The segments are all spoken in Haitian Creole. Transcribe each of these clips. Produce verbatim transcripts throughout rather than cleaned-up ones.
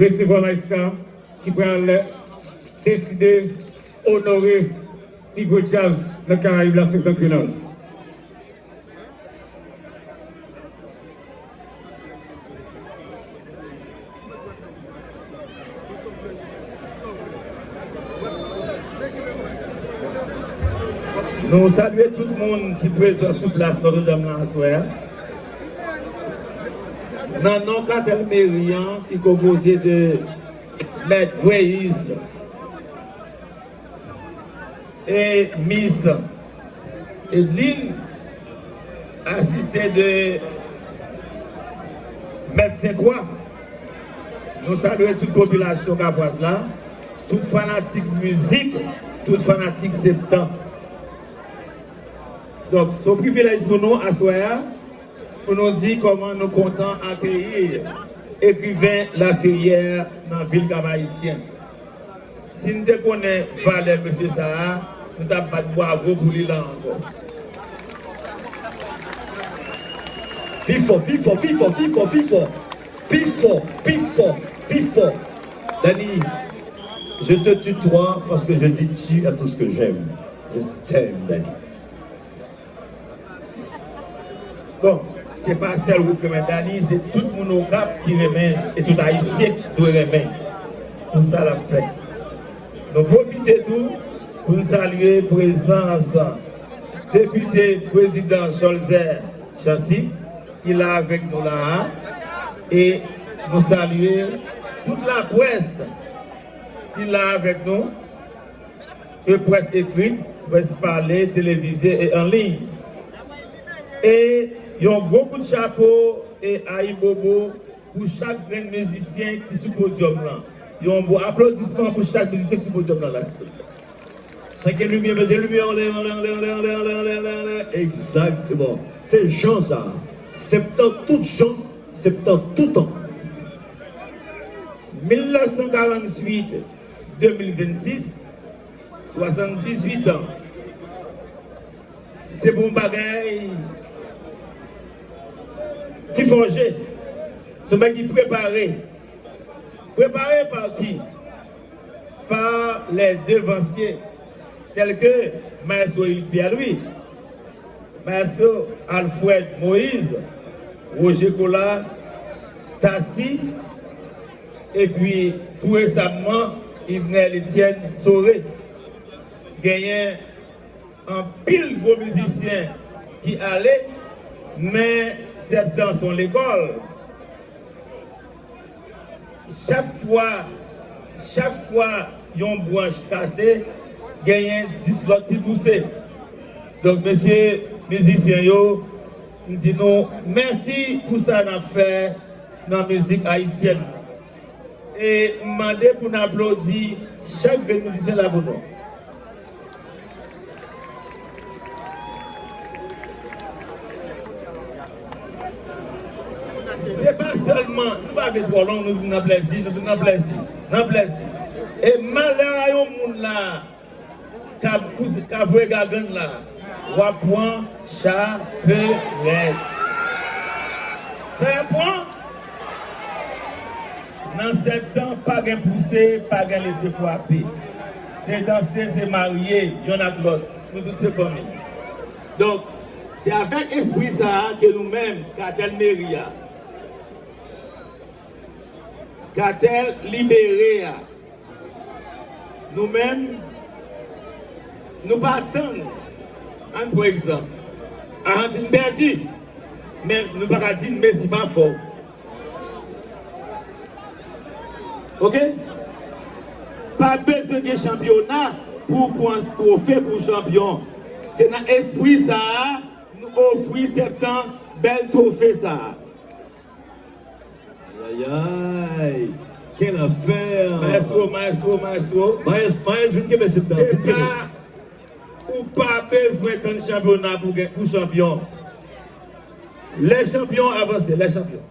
Resevwa maestra ki pral deside onore pi gwo djaz nan Karayib la, Septentrional. Nou salye tout moun ki prezan sou plas Nòtredam nan aswè a. Nan non katèl meri an ki konpoze de Mèt Vweyiz e Mis Edline, asiste de Mèt Senkwa. Nou salye tout popilasyon kapwaz la, tout fanatik mizik, tout fanatik Septan. Donk, se yon privilèj pou nou aswè a, pou nou di kòman nou kontan akeyi ekriven Laferyè nan vil Kap Ayisyen. Si n te konnen valè mesye sa a, nou t ap bat bwavo pou li la ankò. Pi fò, pi fò, pi fò, pi fò, pi fò. Pi fò, pi fò, pi fò. Dany, je te tutoie parce que je dis tu à tout ce que j'aime. Je t'aime, Dany. Bon, se pa sèl ou k renmen Dany, se tout moun Okap ki renmen l, e tout Ayisyen ki dwe renmen l pou sa l ap fè. Nou pwofite tou pou n salye prezans Depite Prezidan Cholzer Chancy, ki la avèk nou la a, e nou salye tout laprès ki la avèk nou, e près ekrit, près pale, televize e an liy. E yon gwo kout chapo e ayibobo pou chak grenn mizisyen ki sou podyòm lan. Yon bon aplodisman pou chak mizisyen ki sou podyòm lan la, silvouplè. Sa gen limyè, mete limyè anlè, anlè, anlè. Egzakteman. Se jan sa. Septan tout jan, Septan toutan. Mil nèf san karanntuit, de mil vennsis, swasanndizuit an. Se pou yon bagay ki fòje, se yon bagay ki prepare. Prepare pa ki? Pa lè devansye tèl ke Maestro Elick Pierre Louis, Maestro Alfred Moïse, Roger Colas, Tassy, epi tou resamman Yvenel Etienne Soré. Genyen anpil gwo mizisyen ki ale, men Septan se yon lekòl. Chak fwa, chak fwa yon branch kase, genyen dis lòt ki pouse. Donk, mesye mizisyen yo, m di nou mèsi pou sa n ap fè nan mizik ayisyèn. E m mande pou n aplodi chak grenn mizisyen la pou nou. Se pa sèlman, nou pa vle twò long, nou vin nan plèzi, nou vin nan plèzi, nan plèzi. E malè a yon moun la, k ap pouse, k ap voye gagann la, w ap pran chapelèt. Sa y ap pran? Nan Septan, pa gen pouse, pa gen lese frape. Se danse, se marye, yonn ak lòt. Nou tout se fanmi. Donk, se avèk espri sa a ke nou menm, katèl meri a, katèl libere a, nou menm, nou pa tann. Ann pran egzanp. Ajantin pèdi, men nou pa ka di n mesi pa fò. Oke? Pa bezwen gen chanpyona pou w pran twofe pou chanpyon. Se nan espri sa a, nou ofri Septan bèl twofe sa a. Ayayay! Quelle affaire! Maestro, maestro, maestro. Maes, maes, vin kenbe Septan, vin kenbe. Se pa, ou pa bezwen tann chanpyona pou gen, pou chanpyon. Lè chanpyon avanse, lè chanpyon.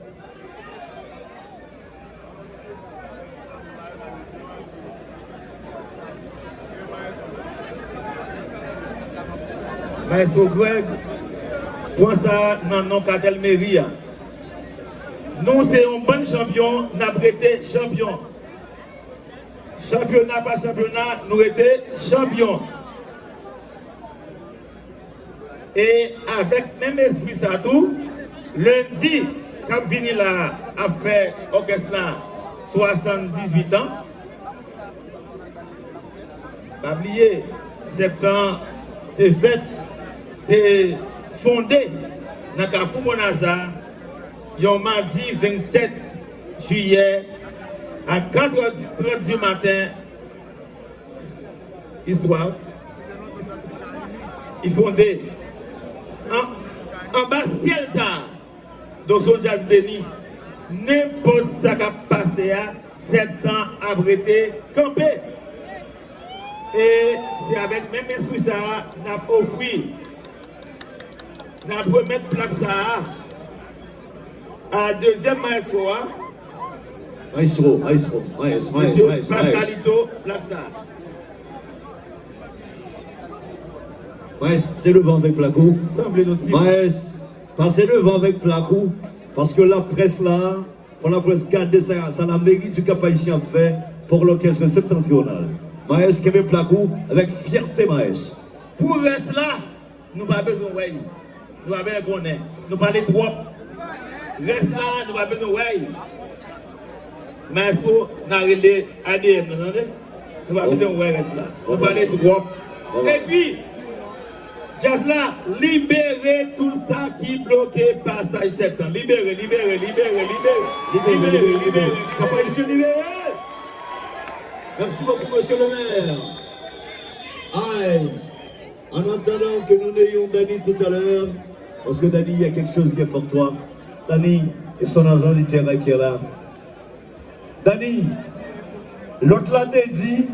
Maestro Greg, pran sa nan non katèl meri a. Nou se yon bann chanpyon, n ap rete chanpyon. Chanpyona pa chanpyona, nou rete chanpyon. E avèk menm espri sa tou, lendi k ap vini la a ap fè òkès la swasanndizuit an. Pa bliye, Septan te fèt, te fonde nan Kafou Bonnaza, yon madi vennsèt jiyè a katrè trant di maten, istwa, li fonde an, anba syèl sa a. Donk, se yon djaz beni. Nenpòt sa k ap pase a, Septan ap rete kanpe. E se avèk menm espri sa a, n ap ofri, n ap remèt plak sa a a dezyèm mayestwo a. Mayestwo, mayestwo, mayes, mayes, Mesye mayes, mayes. Pascalito, plak sa a. Mayes, pase devan avèk plak ou. Sanble nou ti. Mayes, pase devan avèk plak ou, paske laprès la, fò laprès gade sa, sa la mairie du Cap-Haïtien ap fè pou lòkès Septentrional. Mayes, kenbe plak ou avèk fyète, Mayes. Pou rès la, nou pa bezwen wè l. Nou pa bezwen konnen. Nou pale twòp. Rès la, nou pa bezwen wè l. Maestro, n a rele A D M nan, tande? Nou pa bezwen wè rès la. Nou pale twòp. Epi, djaz la, libere tout sa ki bloke pasaj Septan. Libere, libere, libere, libere. Libere, libere. Kapayisyen libere! Merci beaucoup, monsieur le maire. Aïe. En attendant que nous n'ayons Dany tout à l'heure, parce que Dany, il y a quelque chose qui est pour toi. Dany et son agent littéraire qui est là. Dany, lòt la te di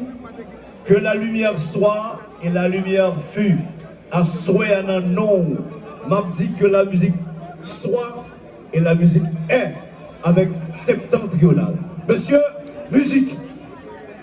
que la lumière soit et la lumière fut. Aswè a nan non w, m ap di que la musique soit et la musique est avec Septentrional. Monsieur, musique.